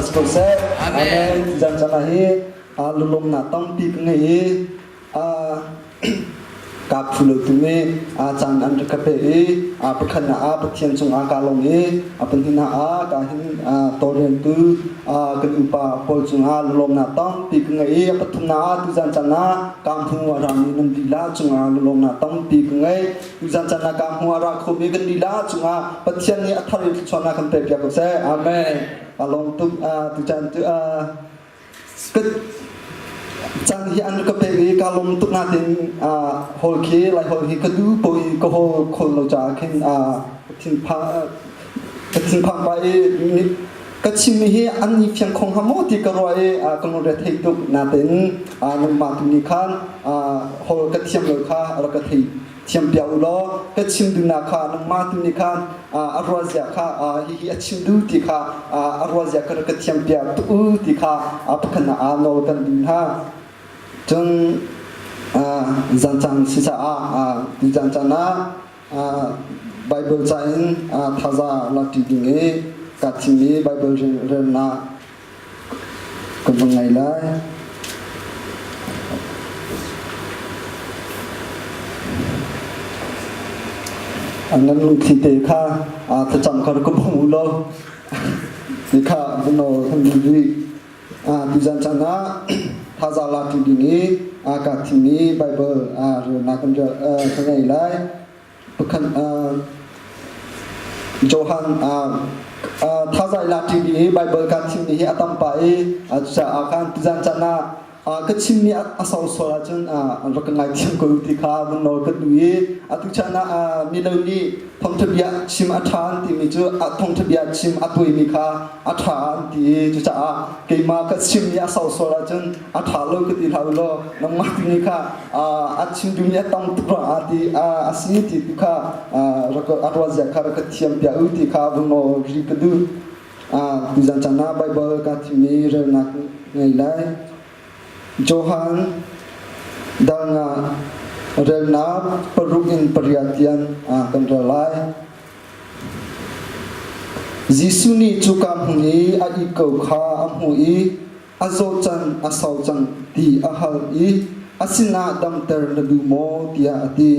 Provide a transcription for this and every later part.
si ko seh. Amen. Zan chan ah hi lunglawmnak tampi ka ngei i kaa phu lo tung i caan an rak ka pe i pakhatnak ah Pathian cungah kaa lawm i a pahnihnak ah ka hin tawlreltu kan upa pawl cungah lunglawmnak tampi ka ngei i a pathumnak ah tuzan caan ah kaa hmu a rami nan lila cungah lunglawmnak tampi ka ngei. Tuzan caan ah kaa hmu a ra khomi kan lila cungah Pathian nih a thar in thluachuahnak kan pek piak ko seh. Amen. Kaa lawm tuk tucaan cu Caan hi an ka pek i kaa lawm tuk nain hawl khi Laiholh hi ka duh ko i ka hawl khawl lo caah khin ka thinphang pah i ka chimmi hi an i fiang kho hnga maw ti ka ruah i ka lungre thei tuk nain nangmah tu nih khan hawl ka thiam lo kha rak ka thei thiam piak u law ka chim duhnak kha nangmah tu nih khan a ruahzia kha hihi a chim duh ti kha a ruahzia kha ka thiam piak tuk u ti kha pakhat ah nawl kan duh hna. Cun zan caan si caah tu zan caan ah Bible ca in thaza lakṭi ding i kaa thim i Bible relnak Ka va ngai lai. Nan lungthli te kha thlacam kha ka bawm u law ti kha va nawl kan duh rih. Tuzan caan ah thazaang lak ṭi ding i kaa thimmi Baibal relnak kan ka ngei lai. Pakhat Johan thazai lak ṭi i Baibal kaa thimmi hi a tam pah i cucaah khan tuzan caan ah ka chimmi a sau sual ahcun rak ka ngaithiam ko ti kha vun nawl ka duh i atu chan ah mino nih thawngṭha bia chim a ṭha an timi cu thawngṭha bia chim a tuaimi kha a ṭha an ti i cucaah keimah ka chimmi a sau sual ahcun a ṭha lo ka ti hlah u law nangmah timi kha a chim duhmi a tam tuk ruangah ti a si ti tu kha a ruahzia kha rak ka thiam piak u ti kha vun nawl ri ka duh. Tuzan caan ah Baibal kaa thimmi relnak ngei lai. Johan dal nga relnak paruk in pariat tiang kan rel lai. Jesuh nih cuka hmun i a ih ko kha a hmuh i a zaw cang a sau cang ti a hal i a sinah damter na duh maw tiah a ti.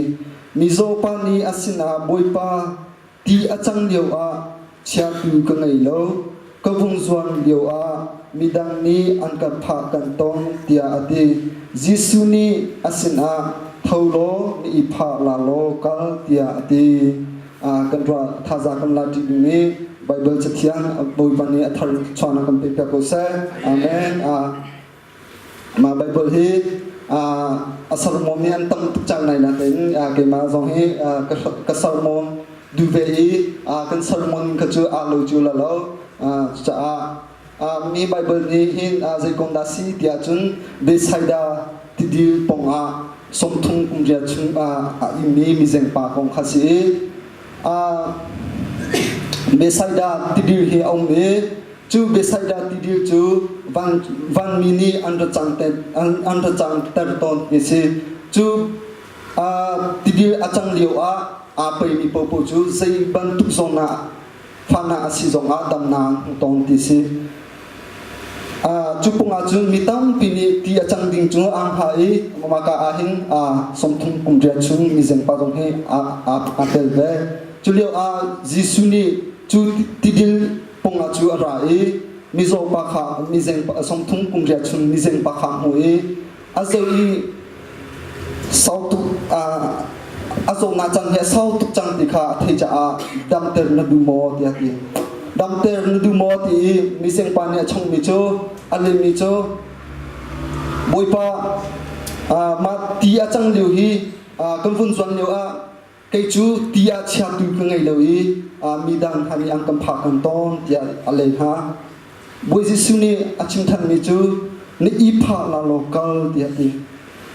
Mizaw pa nih a sinah Bawipa ti a cang lioah chiatu ka ngei lo, ka vung zuan lioah midang nih an ka phah kan tong tiah a ti. Jesuh nih a sinah tho law na i phah la law kal tiah a ti. Kan ruah thazaang kan la ṭi ding i Baibal Cathiang Bawipa nih a thar chuahnak kan pek piak ko seh. Amen. Mah Baibal hi a sermon hi an tam tuk cang nai nain keimah zong hi ka sermon duh ve i kan sermon kha cu aa lo cu la lo. Cucaah mi Baibal nih hin zei kong dah si tiah cun Bethsaida tidil pawng ah 30 kum riat chung ah a immi mizeng pa kong kha si i Bethsaida tidil hi a um i cu Bethsaida tidil cu van vanmi nih an ra cang an ra cangter tawn ti si. Cu tidil a cang lio ah aa peimi paohpaoh cu zei bantuk zong ah fahnak a si zongah damnak an hmu tawn ti si. Cu pung ah cun mi tampi nih ti a cang ding cu an hngah i maka ah hin 30 kum riat chung mizeng pa zong hi aa tel ve. Cu lio ah Jesuh nih cu tidil pung ah cu a ra i mizaw pa kha mizeng 30 kum riat chung mizeng pa kha a hmuh i a zoh i sau tuk a zawtnak cang hi a sau tuk cang ti kha a theih caah damter na duh maw tiah a ti. Damter na duh maw ti i miseng pa nih a chongmi cu a lehmi cu Bawipa mah ti a cang lio hi kan vun zuan lio ah kei cu ti ah chiatu ka ngei lo i midang hna nih an kan phah kan tawn tiah a leh hna. Bawi Jesuh nih a chim thanmi cu na i phah la law kal tiah a ti.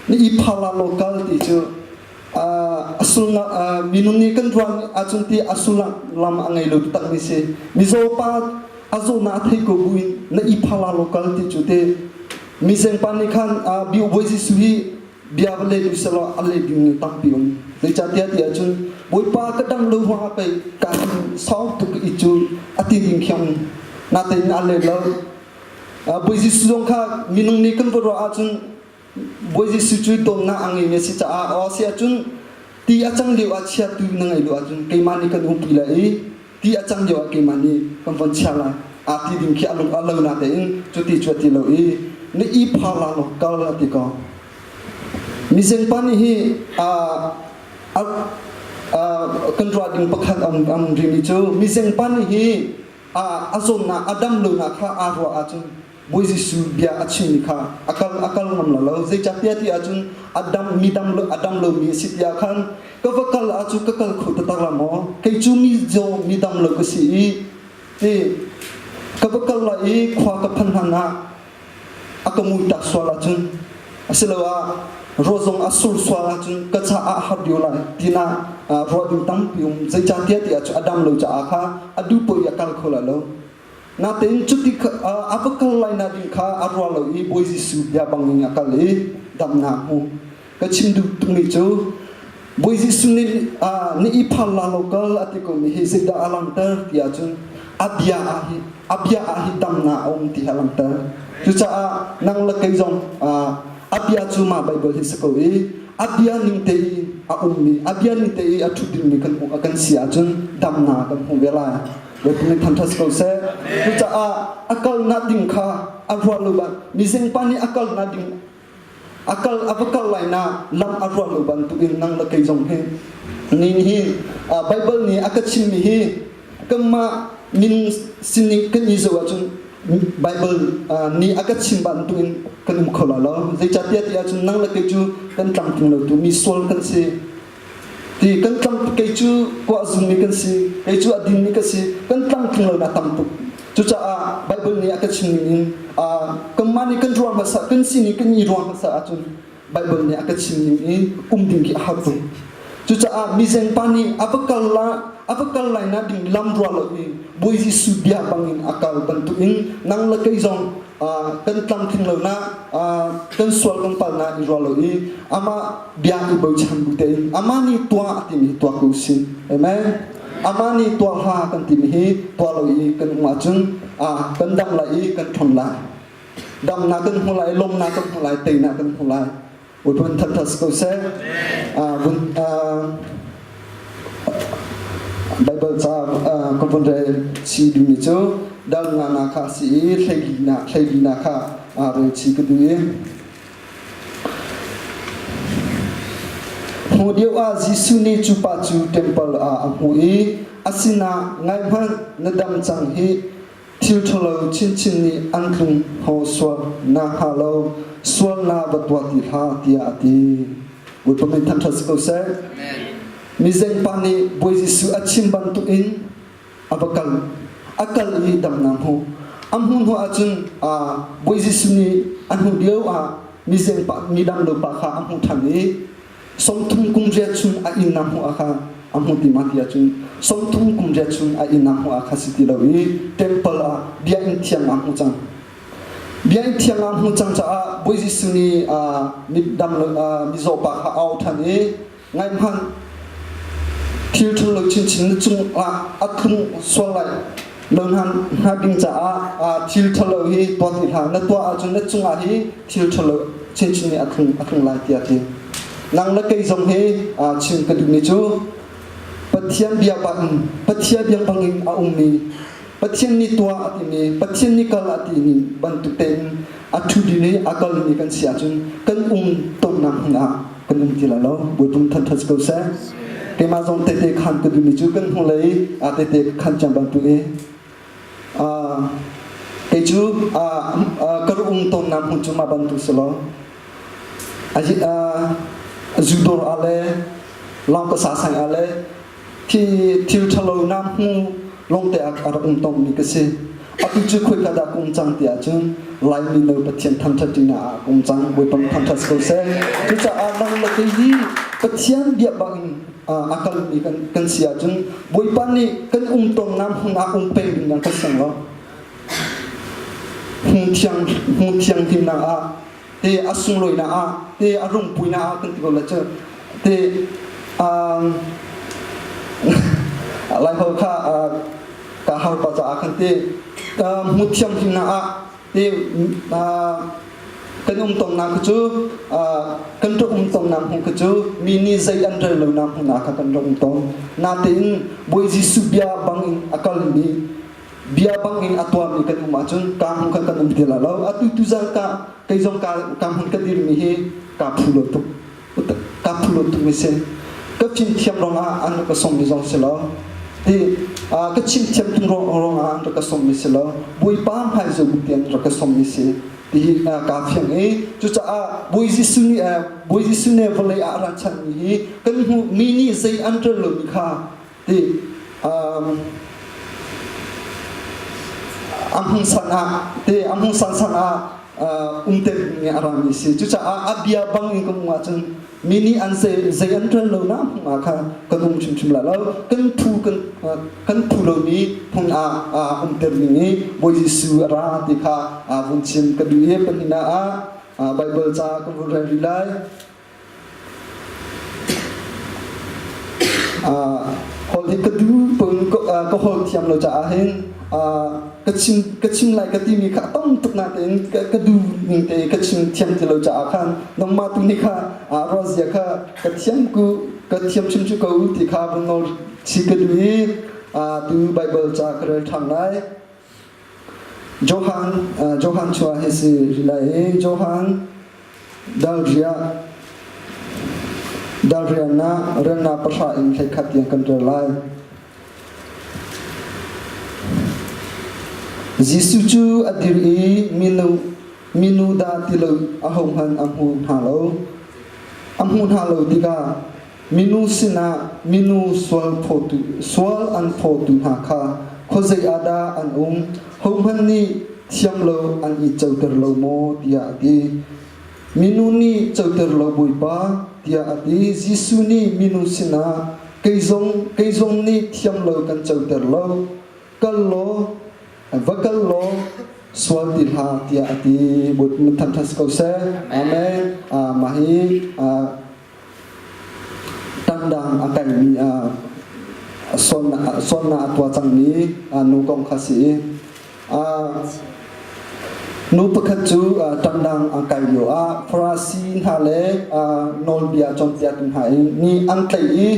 Na i phah la law kal ti cu a sullam minung nih kan ruah ahcun ti a sullam lam a ngei lo takmi si. Mizaw pa a zawtnak a thei ko buin na i phah la law kal ti cu te mizeng pa nih khan Bawi Jesuh hi bia va let u selaw a let ding tampi um. Zeicahtiah ti ahcun Bawipa ka dam lo ruangah pei kaan sau tuk i cu a ti ding khi um. Natein a let lo. Bawi Jesuh zong kha minung nih kan va ruah ahcun Bawi Jesuh cu dawtnak a ngeimi a si caah aw si ahcun ti a cang lio ah chiatu na ngeih lo ahcun keimah nih kan umpi lai i ti a cang lio ah keimah nih kan von chia lai aa ti ding khi a lung a lo na tein cuti cu a ti lo i na i phar la law kal a ti ko. Mizengpa nih hi kan ruah ding pakhat a um rihmi cu mizengpa nih hi a zawnnak a dam lonak kha aa ruah ahcun Bawi Jesuh bia a chimmi kha a kal a kal ngam la lo. Zeicahtiah ti ahcun a dam mi dam a dam lomi a si tiah khan ka va kal ahcun ka kal kho taktak la maw? Kei cu mi zaw mi dam lo ka si i ti ka va kal lai i khua ka phan hlan ah a ka mui tak sual ahcun asiloah ruah zong a sur sual ahcun ka caah a har dio lai tina ruah ding tampi um. Zeicahtiah ti ahcun a dam lo caah kha a duh poah i a kal kho lai lo. Natein cuti a va kal lai na ding kha a ruah lo i Bawi Jesuh bia bangin a kal i damnak hmu. Ka chim duh tukmi cu Bawi Jesuh nih na i phar la lo kal a ti komi hi zeidah a langhter ti ahcun a bia ah hi a bia ah hi damnak a um ti hi a langhter. Cucaah nang le kei zong a bia cu mah Baibal hi si ko i a bia ning te i a ummi a bia ning te i a ṭhu dingmi kan kan si ahcun damnak kan hmu ve lai. Bawipa nih thangṭhat si ko seh. Cucaah a kalnak ding kha a ruah lo ban mizengpa nih a kalnak ding a kal a va kal lai na lam a ruah lo bantukin nang le kei zong hi ni hi Baibal nih a ka chimmi hi kanmah min sining kan i zoh ahcun Baibal nih a ka chim bantukin kan um kho la lo. Zeicahtiah ti ahcun nang le kei cu kan tlamtling lo tu mi sual kan si. Ti kan tlang kei cu kuah zungmi kan si, kei cu a dinmi ka si, kan tlamtling lo na tam tuk. Cucaah Baibal nih a ka chim ning in kanmah nih kan ruah hmasa, kan sining kan i ruah hmasa ahcun Baibal nih a ka chim ning in um ding khi a har tuk. Cucaah mizengpa nih a va kal la, a va kal lai na ding lam ruah lo in Bawi Jesuh bia bangin a kal bantukin nang le kei zong kan tlamtling lo na kan sual kan pal na i ruah lo i amah bia i bochan bu tein amah nih tuah a timi tuah ko si amen amah nih tuah hla kan timi hi tuah lo i kan um ahcun kan dam lai i kan ṭhon lai damnak kan hmu lai lawmnak kan hmu lai teinak kan hmu lai Bawipa thangṭhat si ko seh. Baibal ca ka vun rel chih duhmi cu dal nga kha a si i hleili na kha rel chih ka duh i Hmu deuh ah Jesuh nih cu pa cu temple ah a hmuh i a sinah ngaihmanh na dam cang hih Thil ṭhalo chinchin nih an tlung hnawh sual nakhnga lo sualnak va tuah ti hlah tiah a ti. Bawipa min thangṭhat si ko seh. Mizengpa nih Bawi Jesuh a chim bantukin a va kal. A kal i damnak hmu. A hmuh hnu ahcun Bawi Jesuh nih a hnu lio ah mizengpa midam lo pa kha a hmuh ṭhan i 30 kum riat chung a inn ah hmuh ah kha a hmu ti ma ti ahcun 30 kum riat chung a inn ah hmuh ah kha si ti lo i temple ah biakinn thiang ah hmu cang biakinn thiang ah hmu cang caah Bawi Jesuh nih midam mizaw pa kha au ṭhan i ngaihmanh thil ṭhalo lo chinchin na cungah a tlung sual lai lo hna hna ding caah thil ṭhalo hi tuah ti hlah na tuah ahcun na cungah hi thil ṭhalo chinchin nih a tlung a tlung lai tiah a ti. Nang le kei zong hi chim ka duhmi cu Pathian bia bang Pathian bia bangin a ummi Pathian nih tuah a timi Pathian nih kal a timi bantuk tein a ṭhu ding i a kalmi kan si ahcun kan um tonnak hmun ah kan um ti lai lo. Bawipa thangṭhat si ko seh. Keimah zong tehte khan ka duhmi cu kan hnulei ah tehte khan ciam bantuk i Kei cu ka rak um tawnnak hmun cu mah bantuk si lo. Zu dawr ah le lawng ka sa sang ah le thi thil ṭhalo na hmu lawngte ah a rak um tawnmi ka si. Atu cu khoika dah ka um cang ti ahcun Laimi no Pathian thangṭhat ṭinak ah ka um cang. Bawipa thangṭhat si ko seh. Cucaah nang le kei hi Pathian bia bangin a kalmi kan si ahcun Bawipa nih kan um tawnnak hmun ah um peng ding kan siang lo. Hmun thiang hmun thianghlimnak ah te a sunglawinak ah te a rungpuinak ah kan ti ko la cu te Laiholh kha ka har pa caah khan te hmun thianghlimnak ah te. Ti kan um tongnak cu kan rak um tongnak hmun kha cu mi nih zei an rel lonak hmun ah kha kan rak um tong. Natein Bawi Jesuh bia bangin a kalmi bia bangin a tuahmi kan um ahcun ka hmun kha kan um ti lai lo. Atu tuzan ka kei zong ka ka hmun ka dirmi hi ka phu lo tuk. Ka phu lo tuk mi si. Ka fimthiam ruangah an rak ka sawmmi zong si lo. Ti ka chimthiam tung ruangah an rak ka sawmmi si lo. Bawipa hmai zo bu tiang rak ka sawmmi si. Ti hi kaa fiang i cucaah Bawi Jesuh nih Bawi Jesuh nih vawlei ah a ra chanmi hi kan hmuh mi nih zei an rel lomi kha ti a hmung san ah ti a hmung san san ah umter ding a rami si. Cucaah a bia bang in kan um ahcun mi nih an zei zei an rel lo na hmung ah kha kan um hrimhrim lai lo. Kan phu kan kan phu lomi hmun ah umter ding i Bawi Jesuh a ra ti kha vun chim ka duh i pahnihnak ah Baibal ca kan vun rel rih lai. Holh hi ka duh pun ka holh thiam lo caah hin ka chim ka chim lai ka timi kha a tam tuk natein ka duh ning te ka chim thiam ti lo caah khan nangmah tu nih kha ruahzia kha ka thiam ku ka thiam chim cu ko ti kha vun nawl chi ka duh i tu Bible ca ka rel ṭhan lai. Johan Johan chua hi si lai i Johan Dalriah Dalriahnak relnak pahra in 11 tiang kan rel lai. Jesuh cu a dir i minu, minu dah ti lo ahohmanh a hmu hna lo. A hmuh hna lo tikah minu sinah minu sual phawtu, sual an phawtu hna kha khuazei ah dah an um? Hohmanh nih thiam lo an i coter lo maw? tiah a ti. Minu nih coter lo Bawipa tiah a ti. Jesuh nih minu sinah kei zong kei zong nih thiam lo kan coter lo. Kal law va kal law sual ti hlah tiah a ti. Bawipa min thangṭhat si ko seh. Amen. Mah hi tangdang a kaimi sualnak a tuah cangmi nu kong kha si i nu pakhat cu tangdang a kai lio ah Farasi hna le nawlbia cawnpiaktu hna nih an tlaih i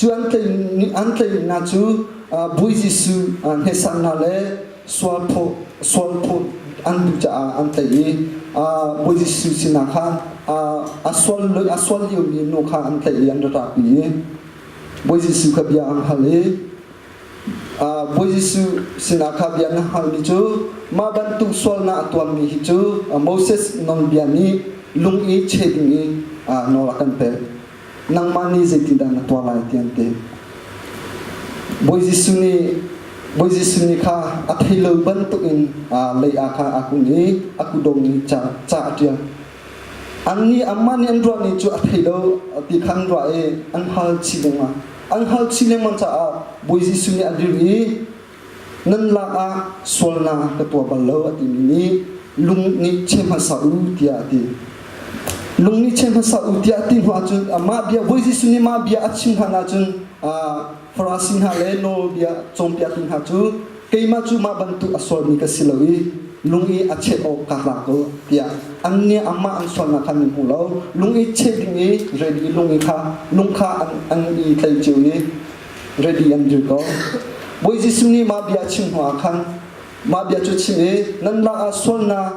cu an tlaih an tlaih hna cu Bawi Jesuh hnesak hna le sual phaw sual phaw an duh caah an tlaih i Bawi Jesuh sinah khan a sual a sual liomi nu kha an tlaih i an ra ṭahpi i Bawi Jesuh kha bia an hal i Bawi Jesuh sinah kha bia an halmi cu mah bantuk sualnak a tuahmi hi cu Moses nawlbia nih lung i cheh ding i nawl a kan pek. Nangmah nih zeitindah na tuah lai ti an ti. Bawi Jesuh nih Bawi Jesuh nih kha a thei lo bantukin lei ah kha aa kun i a kudawng nih ca, ca a ṭial. Annih amah nih an ruahmi cu a thei lo ti kha an ruah i an hal chih lengmang. An hal chih lengmang caah Bawi Jesuh nih a dir i Nan lak ah sualnak ka tuah bal lo a timi nih lung nih che hmasa u tiah a ti. Lung nih che hmasa u tiah a ti hnu ahcun mah bia Bawi Jesuh nih mah bia a chim hlan ahcun Farasi hna le nawlbia cawnpiaktu hna cu keimah cu mah bantuk a sualmi ka si lo i lung i a cheh awk kaa tlak ko tiah an nih amah an sualnak kha an hmu lo. Lung i cheh ding i ready lung i kha lung kha an, an i tlei cio i ready an dir ko. Bawi Jesuh nih mah bia chim hnu ah khan mah bia cu chim i nan lakah sualnak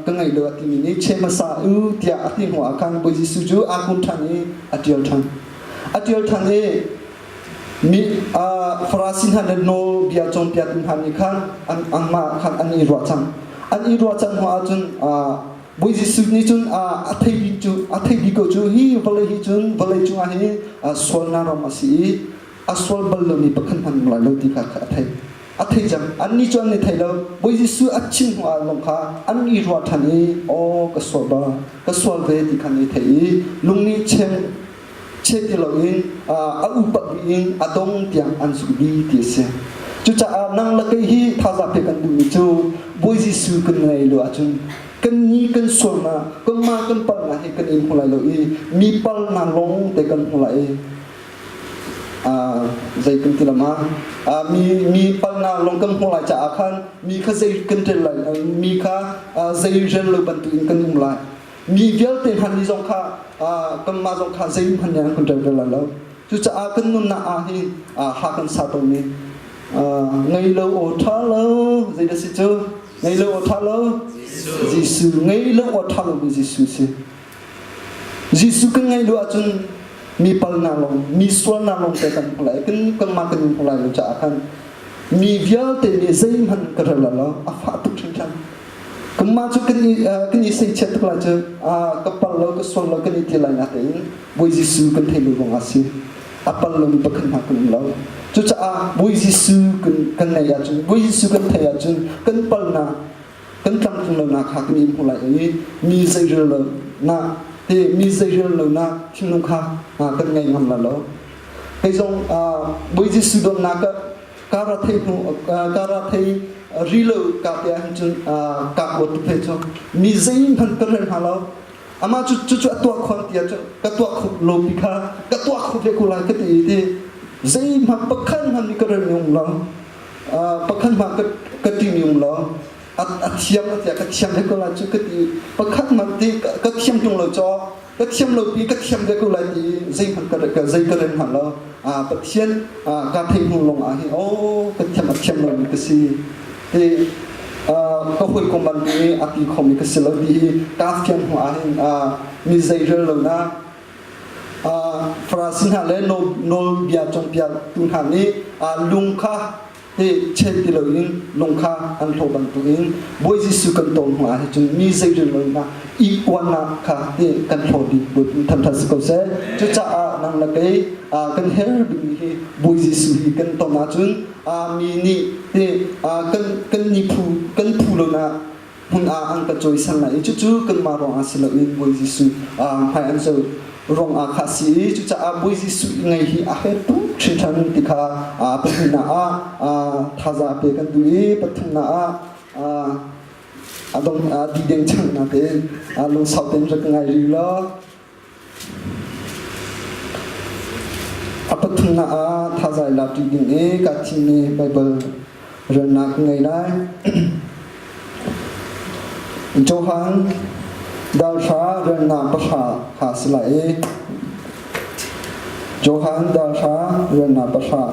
ka ngei lo a timi nih che hmasa u tiah a ti hnu ah khan Bawi Jesuh cu aa kun ṭhan i a ṭial ṭhan. A ṭial ṭhan i mi Farasi hna le nawlbia cawnpiaktu hna nih khan anmah khan an i ruah cang. An i ruah cang hnu ahcun Bawi Jesuh nih cun a thei bik cu a thei bik ko cu hi vawlei hi cun vawlei cungah hi sualnak ram a si i a sual bal lomi pakhat hmanh um lai lo ti kha a thei a thei cang annih cu an i thei lo Bawi Jesuh a chim hnu ah lawng kha an i ruah ṭhan i aw ka sual ba ka sual ve ti kha an i thei i lung nih cheng cheh ti loin a upat in a dong tiang an zuk dih ti a si. Cucaah nang le kei hi thazaang pek kan duhmi cu Bawi Jesuh kan ngei lo ahcun kan ni kan sualnak kanmah kan palhnak hi kan in hmu lai lo i mi palnak lawng te kan hmu lai i. Zei kan ti lam ah mi mi palnak lawng kan hmuh lai caah khan mi kha zei kan rel lai mi kha zei rel lo bantukin kan um lai. Mi vialte hmanh nih zong kha kanmah zong kha zeihmanh nih an kan rel lai lo. Cucaah kan nunnak ah hin ha kan sa tawnmi ngei lo aw ṭha lo zei dah si cu ngei lo aw ṭha lo Jesuh ngei lo aw ṭha lomi Jesuh si. Jesuh kan ngeih lo ahcun mi palnak lawng, mi sualnak lawng te kan hmu lai. Kan kanmah kan hmu lai lo caah khan mi vialte nih zeihmanh ka rel lo, a fah tuk hringhran. Kanmah cu kan i kan i seichiat tuk lai cu ka pal lo, ka sual lo kan i ti lai natein Bawi Jesuh kan theih lo ruangah si. A pal lomi pakhat hna kan um lo. Cucaah Bawi Jesuh kan kan ngeih ahcun, Bawi Jesuh kan theih ahcun kan palnak kan tlamtling lonak kha kan i hmu lai i mi zeirel lonak te mi zeirel lonak thinlung kha kan ngei ngam la lo. Kei zong Bawi Jesuh dawtnak ka ra thei hnu ka ra thei ri lo ka te ahhin cun ka kuat tuk thei cu mi zeihmanh ka rel hna lo. Amah cu cucu a tuah khon ti ahcun ka tuah kho lo pi kha ka tuah kho ve ko lai ka ti i ti zeihmanh pakhat hmanh ka rel mi um lo. Pakhat hmanh ka ṭih um lo. A thiam a tiah ka thiam ve ko lai cu ka ti. Pakhat hmanh ti ka thiam ṭung lo caw ka thiam lo pi ka thiam ve ko lai ti zeihmanh ka zei ka rem hna lo. Pathian ka theih hnu lawng ah hin aw ka thiam a thiam lomi ka si. Ti ka hawikom bantuk i a ti khomi ka si lo ti hi kaa fian hnu ah hin mi zeirel lonak Farasi hna le nawlbia cawnpiaktu hna nih lung kha chet ti loin lung kha an hlaw bantukin Bawi Jesuh kan ton hnu ah cun mi zeirel lonak i uannak kha kan hlaw dih thamthat si ko seh. Cucaah nang le kei kan herh bikmi hi Bawi Jesuh hi kan ton ahcun mi nih kan kan ni phu kan phu lonak hmun ah an ka cawisan lai i cucu kanmah ruangah si loin Bawi Jesuh hmai an zoh ruangah kha a si i cucaah Bawi Jesuh i ngei hi a herh tuk hringhran ti kha pahnihnak ah thazaang pe kan duh i pathumnak ah a dong di deng chang natein lungsau tein rak ngai rih law A pathumnak ah thazaang i lakṭi ding i kaa thimmi Baibal relnak ka ngei lai. Johan dal hra relnak pahra kha a si lai i Johan dal hra relnak pahra.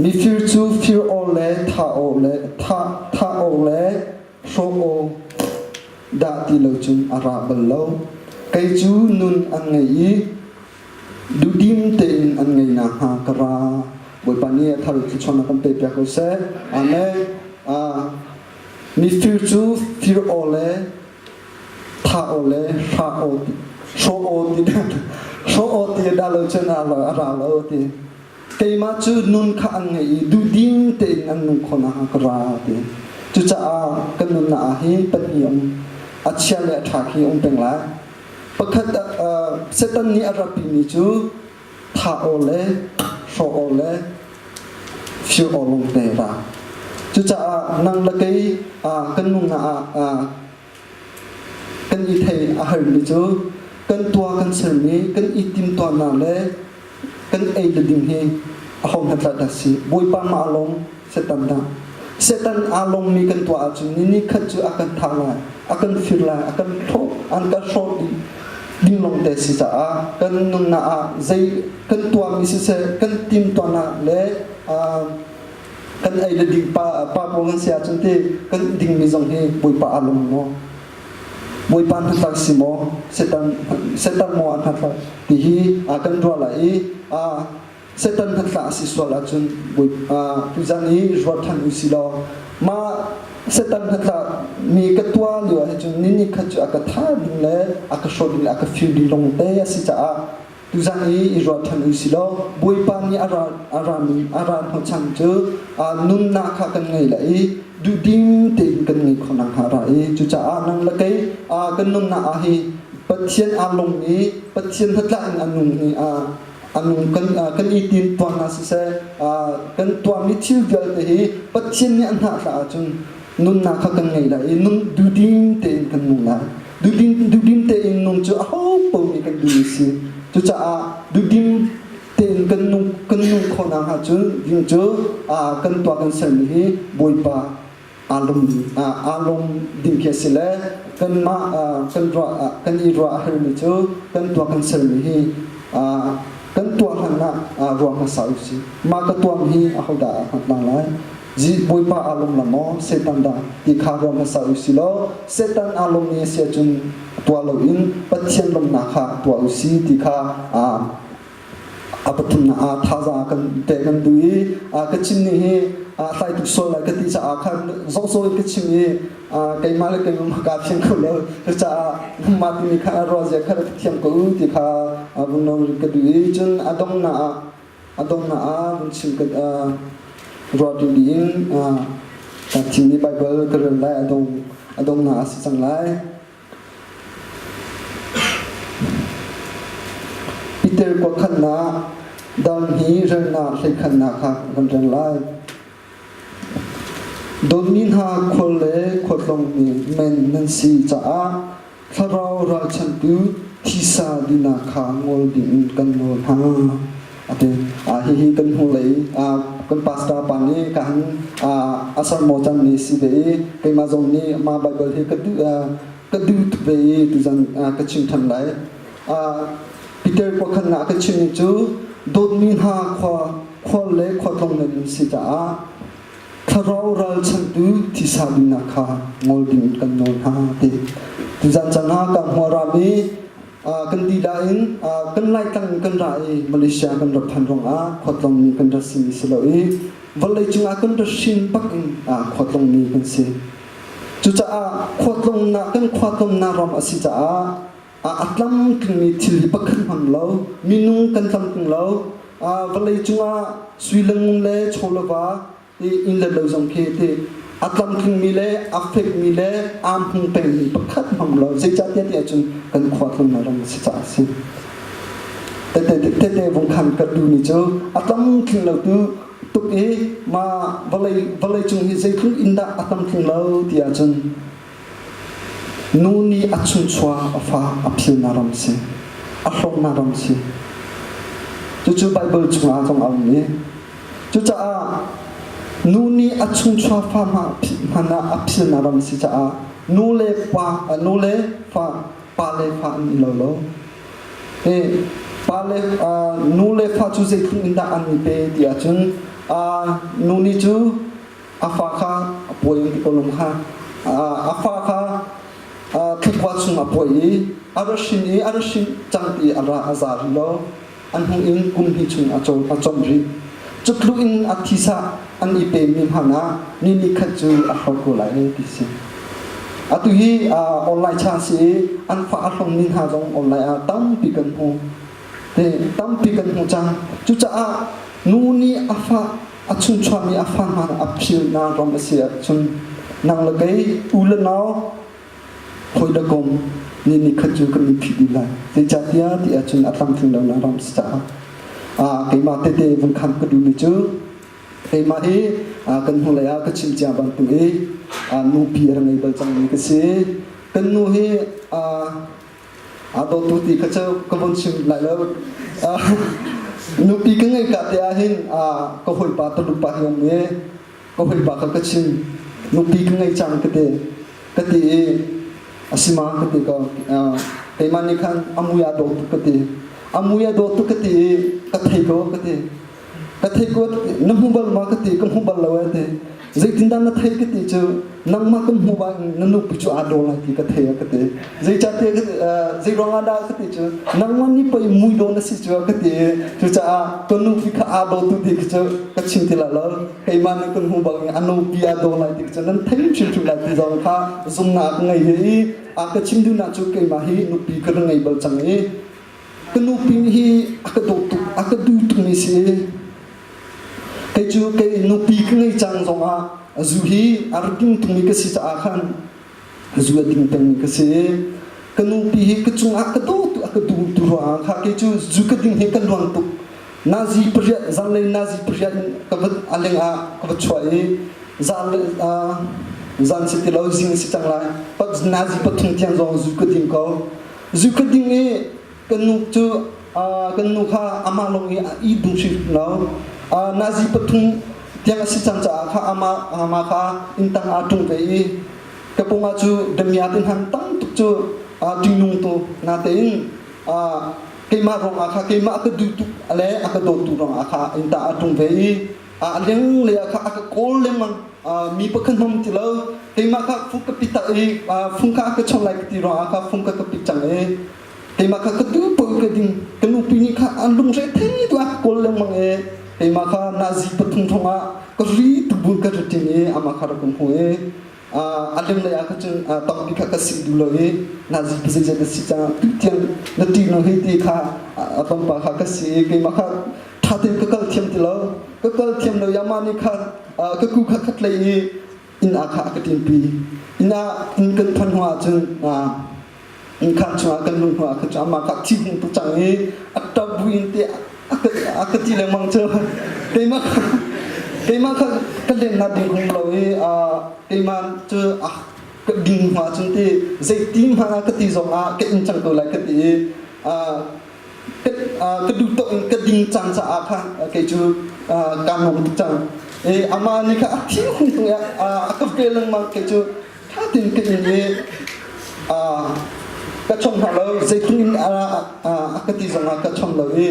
Mifir cu fir awk le thah awk le thah thah awk le hrawh awk dah ti lo cun a ra bal lo. Kei cu nun an ngei i duhdim tein an ngei nakhnga ka ra. Bawipa nih a thar thluachuahnak kan pe piak ko seh. Amen. Mifir cu fir aw le tha aw le hra aw hrawh aw ti hrawh aw ti dah lo cun a ra lo ti. Keimah cu nun kha an ngei i duhdim tein an nung kho nakhnga ka ra ti. Cucaah kan nunnak ah hi pahnih um a chia le a ṭha khi um peng lai. Pakhat Satan nih a ratpimi cu thah aw le hrawh aw le fir aw lawng te ra. Cucaah nang le kei kan nunnak ah Kan i theih a harmi cu kan tuah kan sermi kan i timtuahnak le kan ei le ding hi aho hnatlak dah si Bawipa mah a lawng Satan dah Satan aa lawngmi kan tuah ahcun ni ni khat cu a kan thah lai a kan fir lai a kan hrawh an kan hrawh dih ding lawng te si caah kan nunnak ah zei kan tuahmi siseh kan timtuahnak le kan ei le ding pa pa pawl kan si ahcun ti kan dingmi zong hi Bawipa aa lung maw Bawipa hnatlak si maw Satan Satan maw a hnatlak ti hi kan ruah lai i Satan hnatlak a si sual ahcun tuzan i ruat than u si law mah Satan hnatlak mi ka tuah lio ah cun ni ni khat cu a ka tha ding le a ka hrawh ding le a ka fir ding lawng te a si caah Tuzan i i ruah ṭhan u si law Bawipa nih a ra a rami a ra hnawhchan cu nunnak kha kan ngei lai i duhdim tein kan ngei khawh nakhnga ra i cucaah nang le kei kan nunnak ah hi Pathian aa lung i Pathian hnatlak in a nung i a nung kan kan i tim tuah hna siseh kan tuahmi thil vialte hi Pathian nih a hnahthlah ahcun nunnak kha kan ngei lai i nun duhdim tein kan nung lai. Duhdim tein nun cu aho paoh nih kan duh a si. Cucaah duhdim tein khawhnak hnga cun ding cu kan tuah kan sermi hi Bawipa aa lawm aa lawm ding khi a si le kanmah kan ruah kan i ruah a herhmi cu kan tuah kan sermi hi kan tuah hlan ah ruah hmasa usih. Mah ka tuahmi hi ahodah a hngalh hna lai? Bawipa aa lawm la maw Satan dah ti kha ruah hmasa usih law Satan aa lawmmi a si ahcun tuah loin Pathian lawmnak kha tuah usih ti kha a pathumnak ah thazaang kan pek kan duh i ka chim ning hi hlai tuk sual lai ka ti caah khan zohzaw in ka chim i keimah le keimah kaa fiang kho lo. Cucaah mah timi kha ruah zia kha rak thiam ko u ti kha vun nawl ka duh i cun a donghnak ah a donghnak ah vun chim ka ruah ding in ka thimmi Baibal ka rel lai a donghnak a si cang lai. Peter kuakhannak dal hi relnak hleikhannak kha kan rel lai. Dawtmi hna khual le khualtlawng men nan si caah thlarau ralchanhtu thisa dinak kha ngol dingin kan nawl hna. Ati hihi kan hnulei kan pastor pa nih ka han a sermon can mi si ve i keimah zong nih mah Bible hi ka duh ka duh tuk ve i tuzan ka chim than lai. Peter kuakhan ah ka chimmi cu dawtmi hna khua khual le khuatlong nan um si caah thlarau ralchanhtu thisa duhnak kha ngol ding in kan nawl hna ti. Tuzan caan ah ka hmuah ram i kan dilah in kan Laitlang in kan ra i Malaysia kan rak phan ruangah khuatlongmi kan rak simi si lo i vawlei cungah kan rak hrin bak in khuatlongmi kan si. Cucaah khuatlongnak kan khuatlongnak ram a si caah a tlamtlingmi thil hi pakhat hmang lo minung kan tlamtling lo vawlei cungah sui le ngun le chaw le va inn le lo zong khi ti a tlamtlingmi le a fekmi le aa hmung pengmi pakhat hmang lo zeicahtiah ti ahcun kan khua tlungnak ram a si caah a si. Tete vung khan ka duhmi cu a tlamtling lo tu tuk i ma vawlei vawlei cung hi zeitluk in dah a tlamtling lo ti ahcun Nu nih a chungchuak a fa a philnak ram si, a hlawknak ram si. Cucu Baibal chungah zong a um i cucaah nu nih a chungchuak fa hmanh ah a philnak ram si caah nu le pa nu le fa pa le fa an i lo lo. Hi pa le nu le fa cu zeitluk in dah an i pe ti ahcun nu nih cu a fa kha a puai ti ko lung kha a fa kha thlakua chung a puai i a ra hrin i a ra hrin cang ti a ra a za rih lo an hnu in kum hnih chung a a cawm rih cutluk in a thisa an i pemi hmanh ah ni ni khat cu a hlawt ko lai ti si atu hi online chan si i an fa a hlong mi hna zong online ah tampi kan hmu tampi kan hmu cang cucaah nu nih a fa a chungchuahmi a fa hna a philnak ram a si ahcun nang le kei u le nau hawi le kom ni ni khat cu kan i phih dih lai zeicahtiah ti ahcun a tlamtling lonak ram si caah keimah tete vun khan ka duhmi cu keimah hi kan hnulei ah ka chim cia bantuk i nupi a ngei bal cangmi ka si kan nu hi Aa dawtu ti kha cu ka vun chim lai lo. Nupi ka ngeih ka te ah hin ka hawipa Tuluk pa hi um i ka hawipa kha ka chim. Nupi ka ngei cang ka ti. Ka ti i a si ma ka ti ko. Keimah nih khan a mui aa dawh tuk ka ti. A mui a dawh tuk ka ti i ka thei ko ka ti. Ka thei ko na hmu bal ma ka ti ka hmu bal lo e ti. Zeitindah na thei ka ti cu nangmah kan hmu bang na nupi cu aa daw lai ti ka thei a ka ti. Zeicahtiah zei ruangah dah ka ti cu nangmah nih pei mui daw na si cu ka ti. Cucaah ka nupi kha aa daw tu ti cu ka chim ti lai lo. Keimah nih kan hmu bang a nupi aa daw lai ti cu nan thei hrimhrim lai ti zong kha zumnak ka ngei i a ka chim duhnak cu keimah hi nupi ka ngei bal cang i ka nupi hi a ka dawt tuk a ka duh tukmi si kei cu kei nupi ka ngei cang zongah zu hi a rak ding tungmi ka si caah khan zu a ding pengmi ka si ka nupi hi ka cungah ka daw tu a ka duh tu ruangah kha kei cu zu ka ding hi ka luang tuk nazi pariat zanlei nazi pariat in ka va a leng ah ka va chuah i zan zan si ti lo zing si cang lai nazi pathum tiang zong zu ka ding ko Zu ka ding i kan nu cu kan nu kha amah lawng i a ih ding hrim lo. Nazi pathum tiang a si cang caah kha amah amah kha inntang aa ṭung ve i ka pawngah cu damiah te hna tam tuk cu ṭihnung tu natein keimah ruangah kha keimah a ka duh tuk le a ka dawt tu ruangah kha innta aa ṭung ve i a lenglei ah kha a ka kawl lengmang. Mi pakhat hmang ti lo, keimah kha fung ka pit tak i fung kha a ka chawnh lai ka ti ruangah kha fung ka ka pit cang i keimah kha ka duh paoh ka ding. Ka nupi nih kha an lungre thei tu a ka kawl lengmang i keimah kha nazi pathum thong ah ka ri tubun ka ri ṭin i amah kha rak ka hmu i a lenglei ah kha cun tampi kha ka si duh lo i nazi zeizat na si cang tu tiang na ṭih no hei ti kha a tlawmpal kha ka si i keimah kha ṭha tein ka kal thiam ti lo. Ka kal thiam lo i amah nih khan ka ku kha khat lei i inn ah kha a ka ṭinpi. Inn ah inn kan phanh hnu ah cun inn khaan chungah kan luh hnu ah khan cun amah kha thi hung tuk cang i a ṭap buin te a ka ti lengmang cu. Keimah keimah kha ka lennak ding hung lo i keimah cu ka ding hnu ah cun ti zeiti hmanh ah ka ti zong ah ka inn cang ko lai ka ti i ka duh tuk in ka ding cang caah khan kei cu kaa nuam tuk cang. I amah nih kha a thi hung tung i a ka vel lengmang. Kei cu ṭha tein ka in i ka chong hna lo. Zeitluk in a ka ti zongah ka chong lo i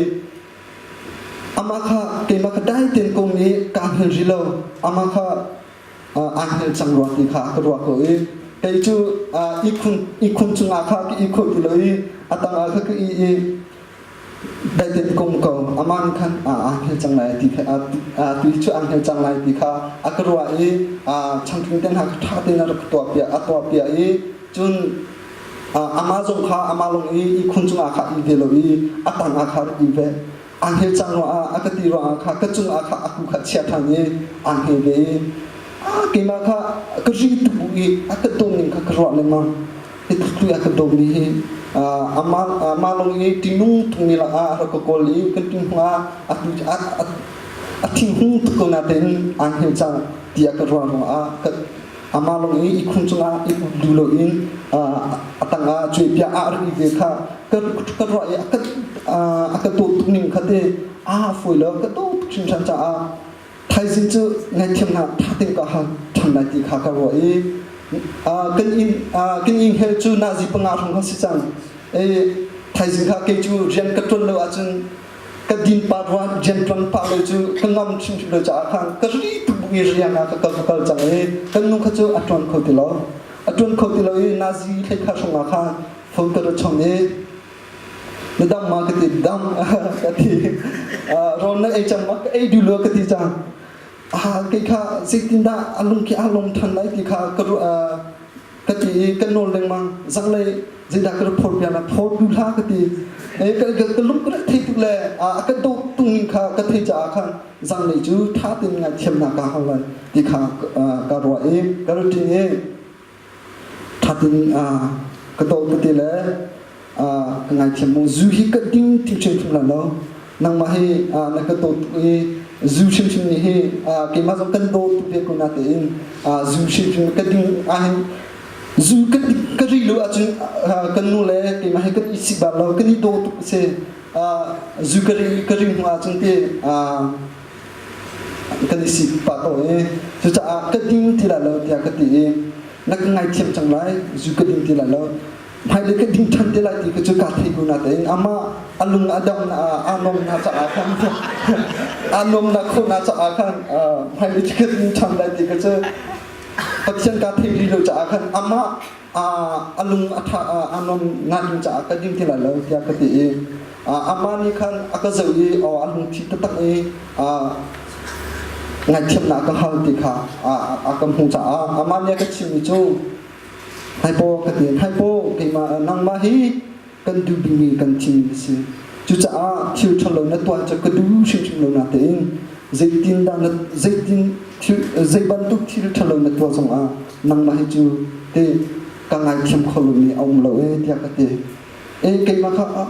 amah kha keimah kha dai tein ka um i kaa hngilh rih lo. Amah kha aa hngilh cang rua ti kha ka ruah ko i kei cu ihkhun ihkhun cungah kha ka ih khawh ti lo i a tangah kha ka ih i daiten ka um ko. Amah nih khan aa hngilh cang lai ti kha tu cu aa hngilh cang lai ti kha a ka ruah i changtling te hna kha ṭha tein a rak tuah piak a tuah piak i cun amah zong kha amah lawng i ihkhun cungah kha ih ve lo i a tangah kha rak ih ve. Aa hngilh cang ruangah a ka ti ruangah kha ka cungah kha a ku kha chia ṭhan i aa hngil ve i keimah kha ka ri tuk bu i a ka dawm ning kha ka ruah lengmang. Hi tluk a ka dawmmi hi amah lawng i ṭihnung tungmi lakah a rak ka kawl i kan ṭin hnuah a thinhung tuk ko natein aa hngilh cang tiah ka ruah ruangah amah lawng i ihkhun cungah i up duh loin a tangah cuaipiah ah rak i ve kha ka ruah i a ka dawt tuk ning kha te a fawi lo. Ka dawt tuk hringhran caah thaizing cu ngaihthiamnak ṭha tein ka hal ṭhan lai ti kha ka ruah i kan inn kan inn hel cu nazi panga hrawng kha si cang i thaizing kha kei cu rian ka ṭuan lo ahcun ka din pa ruah rian ṭuan pah lo cu ka ngam hrimhrim lo caah khan ka ri tuk bu i rian ah ka kal ka kal cang i kan nu kha cu a ṭuan kho ti lo. A ṭuan kho ti lo i nazi hlei kha hrawng ah khan phone ka ra chawnh i na dam ma ka ti. Dam ka ti. Rawl na ei cang ma? Ka ei duh lo ka ti cang. Ah, kei kha zeitindah a lung khi a lung ṭhan lai ti kha ka ka ti i kan nawl lengmang. Zanglei zeidah ka rak phawt piak na phawt duh hlah ka ti. Ka lung ka rak thei tuk le a ka dawt tung ning kha ka thei caah khan zanglei cu ṭha tein ngaihthiamnak ka hal lai ti kha ka ruah i ka rak ṭin i ṭha tein ka dawt ka ti le ka ngaithiam mu. Zu hi ka ding ti hrimhrim lai lo. Nangmah hi na ka dawt tuk i zu hrimhrim nih hi keimah zong kan dawt tuk ve ko natein zu hrimhrim ka ding ahhin zu ka ri lo ahcun kan nu le keimah hi kan i sik bal lo. Kan i daw tuk si. Zu ka ri ka ri hnu ahcun ti kan i sik pah ko i cucaah ka ding ti lai lo tiah ka ti i na ka ngaithiam cang lai. Zu ka ding ti lai lo, hmailei ka ding ṭhan te lai ti ka cu kaa thei ko natein amah a lung a dam na aa nuam na caah khan aa nuam na khawh na caah khan hmailei cu ka ding ṭhan lai ti ka cu Pathian kaa thei rih lo caah khan amah a lung a ṭha aa nuam na ding caah ka ding ti lai lo tiah ka ti i amah nih khan a ka zoh i aw a lungthi taktak i ngaihthiamnak ka hal ti kha a ka hmuh caah amah nih a ka chimmi cu Haipaw ka ti. Haipaw, keimah nangmah hi kan duh bikmi kan thimmi na si. Cucaah thil ṭhalo na tuah cu ka duh hrimhrim lo natein zeitindah na zeitin thil zei bantuk thil ṭhalo na tuah zongah nangmah hi cu te ka ngaithiam kho lomi a um lo ee tiah ka ti. E keimah kha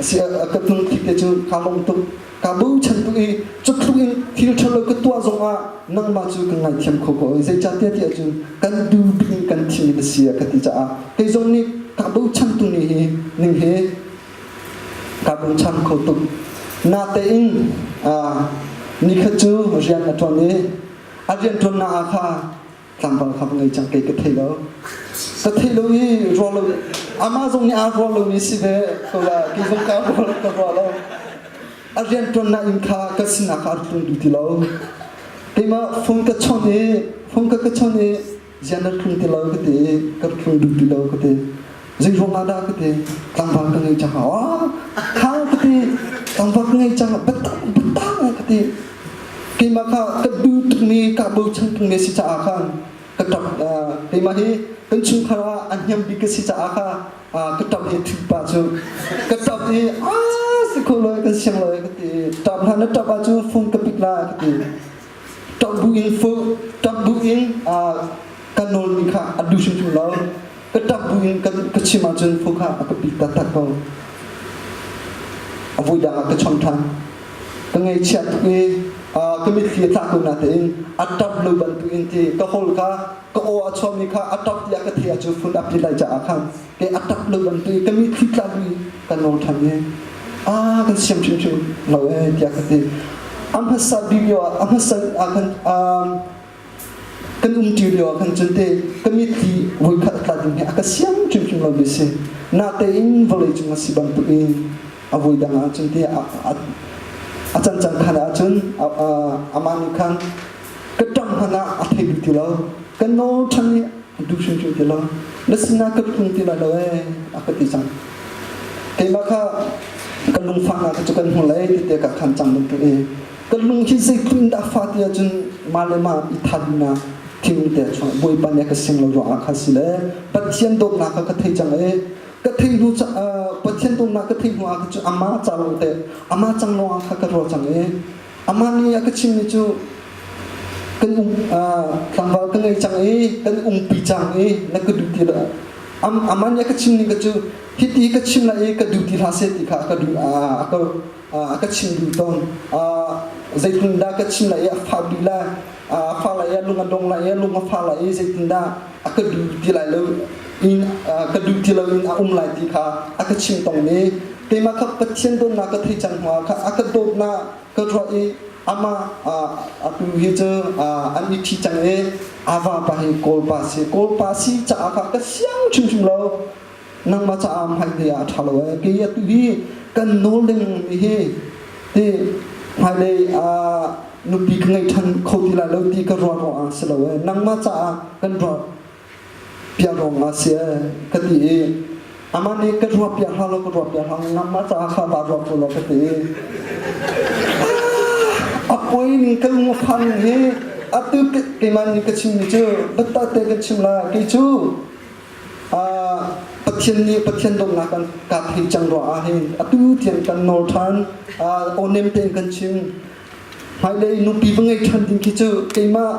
si a ka hnung thik te cu kaa lawm tuk. Kaa bochan tuk i cutluk in thil ṭhalo ka tuah zongah nangmah cu ka ngaithiam kho ko. Zeicahtiah ti ahcun kan duh bik in kan thimmi na si a ka ti caah kei zong nih kaa bochan tung ni hi ning hi kaa bochan kho tuk. Natein. Nikhat cu rian a ṭuan i a rian ṭuannak ah kha tlangval kha ka ngei cang kei ka thei lo. Ka thei lo i ruah lo amah zong nih aa ruah lomi si ve ko la kei zong ka ruah ka ruah lo. A rian ṭuannak inn kha ka sinah kha a tlung duh ti lo. Keimah phone ka chawnh i phone ka ka chawnh i zian na tlung ti lo ka ti i ka tlung duh ti lo ka ti. Zei ruang ah dah ka ti tlangval ka ngei cang ah kha ka ti tlangval ka ngei cang biatak biatak ka ti. Keimah kha ka duh tukmi ka bochan tukmi si caah khan ka ṭap keimah hi kan chungkhar ah a hniam bik ka si caah kha ka ṭap i ṭhipa cu ka ṭap i a si kho lo kan siang lo ka ti ṭap hlah na ṭap ahcun phone ka pick la ka ti ṭap bu in phone ṭap bu in ka nawlmi kha a duh hrimhrim lo ka ṭap bu in ka chim ahcun phone kha a ka pick taktak ko a voi dang ah ka chawnh ṭhan ka ngaihchia tuk i ka mitthli a tla ko natein a ṭap lo bantukin ti ka hol kha ka aw a chuahmi kha a ṭap tiah ka theih ahcun phun a pit lai caah khan ke a ṭap lo bantuk i ka mitthli tla bu kan nawl ṭhan i a kan siam hrimhrim lo ee tiah ka ti. A hmasa bik lio ah a hmasa ah khan kan umṭi lio ah khan cun te ka mitthli voikhat a tla ding hi a ka siam hrimhrim lomi si. Natein vawleicung a si bantuk in a voi dang ah cun te a cancan khan ahcun amah nih khan ka ṭang hmanh ah a thei duh ti lo ka nawl ṭhan i a duh hrimhrim ti lo na sinah ka tlung ti lai lo ee a ka ti cang keimah kha ka lungfahnak cu kan hmu lei ti te ka khan cang bantuk i ka lung hi zeitluk in dah fa ti ahcun mah le mah i thatnak thing te a chuak bawipa nih a ka sing lo ruangah kha si le Pathian dawtnak kha ka thei cang i ka thei hnu Pathian dawtnak ka thei hnu ah cu amah ca lawng te amah cang lawng ah kha ka ruah cang i amah nih a ka chimmi cu kan um tlangval ka ngei cang i kan umpi cang i na ka duh ti lo amah nih a ka chim ning ka cu hiti ka chim lai i ka duh ti hlah seh ti kha ka duh a ka a ka chim duh tawn zeitin dah ka chim lai i a fah duh lai a fah lai i a lung a dong lai i a lung a fah lai i zeitindah a ka duh ti lai lo in ka duh ti lo in a um lai ti kha a ka chim tong i keimah kha Pathian dawtnak ka thei cang hnuah kha a ka dawtnak ka ruah i amah atu hi cu an i ṭhi cang i ava pa hi Kawlpa si Kawlpa si caah kha ka siang hrimhrim lo nangmah caah hmailei ah a ṭha lo ee kei atu hi kan nawl lengmang hi ti hmailei ah nupi ka ngei ṭhan kho ti lai lo ti ka ruah ruangah si lo ee nangmah caah kan ruah piak ruangah si ee ka ti i amah nih ka ruah piak hlah law ka ruah piak hlah nangmah caah kha va ruah ko law ka ti i a poi ning ka lung a phan hi atu keimah nih ka chimmi cu biatak te kan chim lai kei cu Pathian nih Pathian dawtnak kan ka thei cang ruah ah hin atu tiang kan nawl ṭhan awnem tein kan chim hmailei nupi va ngei ṭhan ding khi cu keimah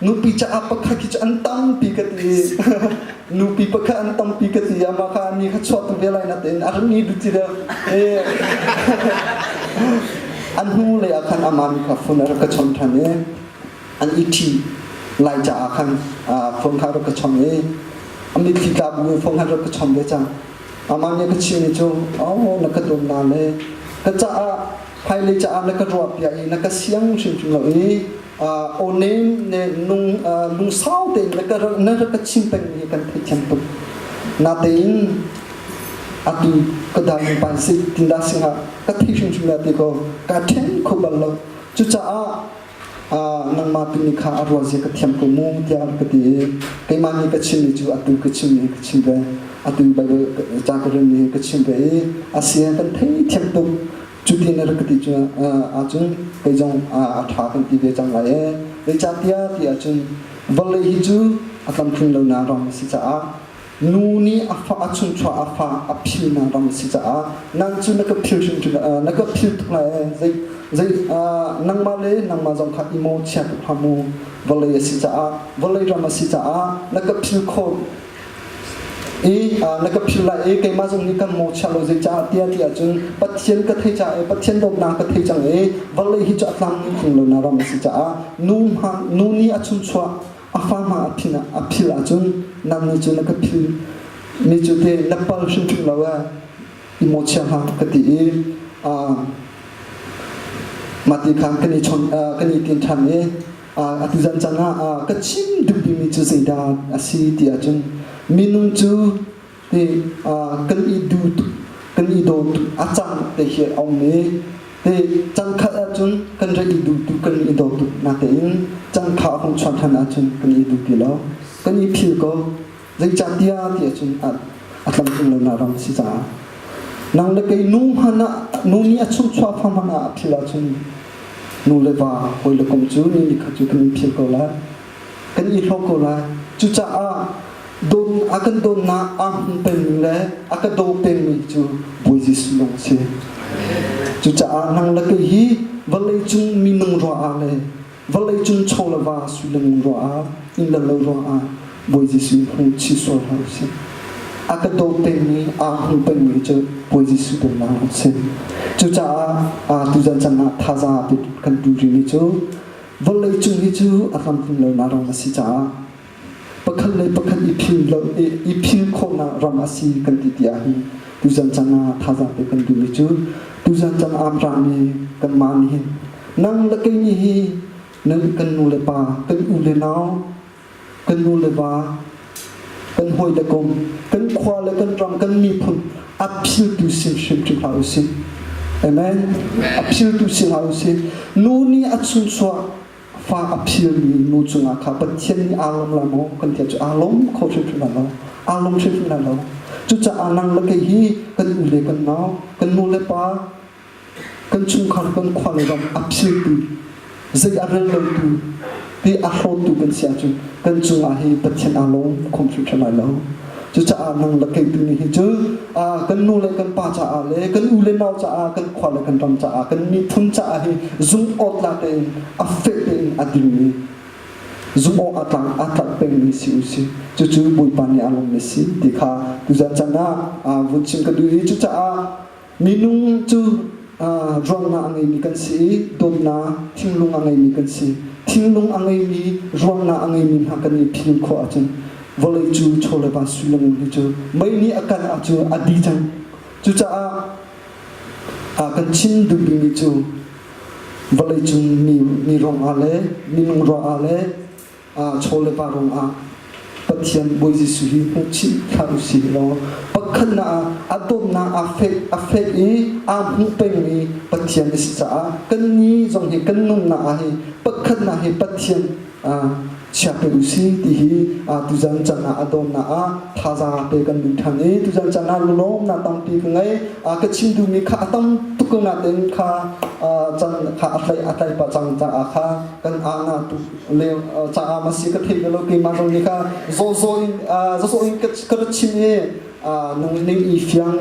nupi caah pakhat khi cu an tampi ka ti nupi pakhat an tampi ka ti amah kha ni kha chuah tu ve lai na tein a rak ni duh ti deuh an hnu lei ah khan amah mi kha phone a rak ka chawnh ṭhan i an i ṭhi lai caah khan phone kha rak ka chawnh i a mitthli tla bu in phone kha rak ka chawnh ve cang. Amah nih ka chimmi cu oh na ka dawt na le ka caah hmailei caah na ka ruah piak i na ka siang hrimhrim lo i aw nem ne nung lungsau tein na ka na rak ka chim pengmi hi kan theihthiam tuk. Natein atu ka darling pa si tindah singah ka thei hrimhrim la ti ko ka ṭhen kho bal lo. Cucaah nangmah tu nih kha a ruah zia ka thiam ko mu tiah ka ti i keimah nih ka chimmi cu atu ka chimmi ka chim ve atu Bible ca ka relmi hi ka chim ve i a sia kan theithiam tuk cuti na rak ka ti cu ahcun kei zong a ṭha kan ti ve cang lai ee zeicahtiah ti ahcun vawlei hi cu a tlamtling lonak ram a si caah Nu nih a fa a chungchuah a fa a philnak ram a si caah nang cu na ka phil hrimhrim na ka phil tuk lai zei zei nangmah le nangmah zong kha i maw chia tuk hlah mu vawlei a si caah vawlei ram a si caah na ka phil khawh i na ka phil lai i keimah zong nih kan maw chia lo zei caah tiah ti ahcun Pathian ka thei caah i Pathian dawtnak ka thei cang i vawlei hi cu a tlang tling lo na ram a si caah nu hma nu nih a chungchuah a fa hma a phil a phil ahcun nang nih cu na ka phil mi cu te na pal hrimhrim lo ee i mawchia hlah ka ti i. Mah ti khan kan i chon kan i tin ṭhan i atu zan caan ah ka chim duh bikmi cu zeidah a si ti ahcun minung cu ti kan i duh tuk kan i daw tuk a cang te hi a um i ti cang khat ahcun kan rak i duh tuk kan i daw tuk natein cang kha a hung chuan ṭhan ahcun kan i duh ti lo kan i phil ko. Zeicahtiah ti ahcun a tlamtling lonak ram a si caah nang le kei nu hmanh ah nu nih a chungchuah fa hmanh ah a phil ahcun nu le va hawi le kom cu ni nikhat cu kan in phil ko lai kan i hlawk ko lai. Cucaah don a kan donnak aa hmu pengmi le a ka daw pengmi cu Bawi Jesuh lawng a si. Cucaah nang le kei hi vawlei cung minung ruah ah le Vawlei cung chaw le va sui le ngun ruah ah, inn le lo ruang ah Bawi Jesuh hmu chih sual hlah usih. A ka daw pengmi, aa hmu pengmi cu Bawi Jesuh dawtnak a si. Cucaah tuzan chan ah thazaang kan tu rihmi cu vawlei cung hi cu a tlamtling lonak ram a si caah pakhat le pakhat i phil lo i phil khawhnak ram a si kan ti ti ahhin tuzan chan ah thazaang pe kan duhmi cu tuzan chan ah rami kanmah nih hin nang le kei nih hi nan kan nu le pa kan u le nau kan nu le va kan hawi le kom kan khua le kan ram kan miphun a philtu sin hrimhrim hlah usih. Amen. A philtu si hlah usih. Nu nih a chungchuah fa a philmi nu cungah kha Pathian nih aa lawm lai maw kan ti cu aa lawm kho hrimhrim lai lo. Aa lawm hrimhrim lai lo. Cucaah nang le kei hi kan u le kan nau kan nu le pa kan chungkhar kan khua le ram a philtu zei a rel lotu ti a hlawttu kan si ahcun kan cungah hi Pathian aa lawm kho hrimhrim lai lo. Cucaah nang le kei tu nih hi cu kan nu le kan pa caah le kan u le nau caah kan khua le kan ram caah kan miphun caah hi zumh-awtlak tein a feh tein a dingmi zumh awk a tlak a tlak pengmi si u si. Cucu Bawipa nih a lawmmi si ti kha tuzan chan ah vun chim ka duh i cucaah Minung cu ruangnak a ngeimi kan si i dawtnak thinlung a ngeimi kan si. Thinlung a ngeimi, ruangnak a ngeimi hna kan i phil khawh ahcun vawlei cu chaw le va sui le ngun hi cu mei nih a kan ah cu a di cang. Cucaah kan chim duh bikmi cu vawlei cung mi, mi ruangah le minung ruangah le chaw le va ruangah Pathian Bawi Jesuh hi hmuh chih hlah u sih law pakhatnak ah a dawtnak a fek a fek i aa hmuh pengmi Pathian a si caah kannih zong hi kan nunnak ah hi pakhatnak hi Pathian chia pe u si ti hi tuzan chan ah a dawtnak ah thazaang pe kan duh ṭhan i tuzan chan ah lunglawmnak tampi ka ngei. Ka chim duhmi kha a tam tuk ko nain kha can kha a tlai a tlai pah cang caah kha kan ahna tuk le caah ma si ka theih lo keimah zong nih kha zawzaw in zawzaw in ka ra chim i nang ning i fiang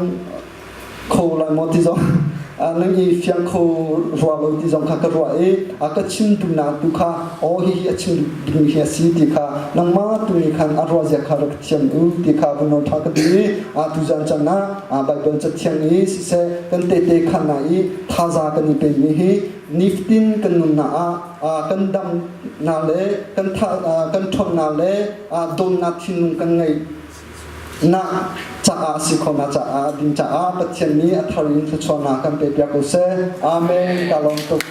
kho lai maw ti zong nang i fiang kho rua lo ti zong kha ka ruah i ka chim duhnak tu kha aw hihi a chim duhmi hi a si ti kha nangmah tu nih khan a ruah zia kha rak thiam u ti kha vun nawl ṭha ka duh i tuzan chan ah Baibal cathiang i siseh kan tehte khannak i thaza kan i pemi hi nifatin kan nunnak ah kan damnak le kan kan ṭhawnnak le dawtnak thinlung kan ngeih nak caah si khawhnak caah ding caah Pathian nih a thar in thluachuahnak kan pe piak ko seh. Amen. Ka lawm tuk.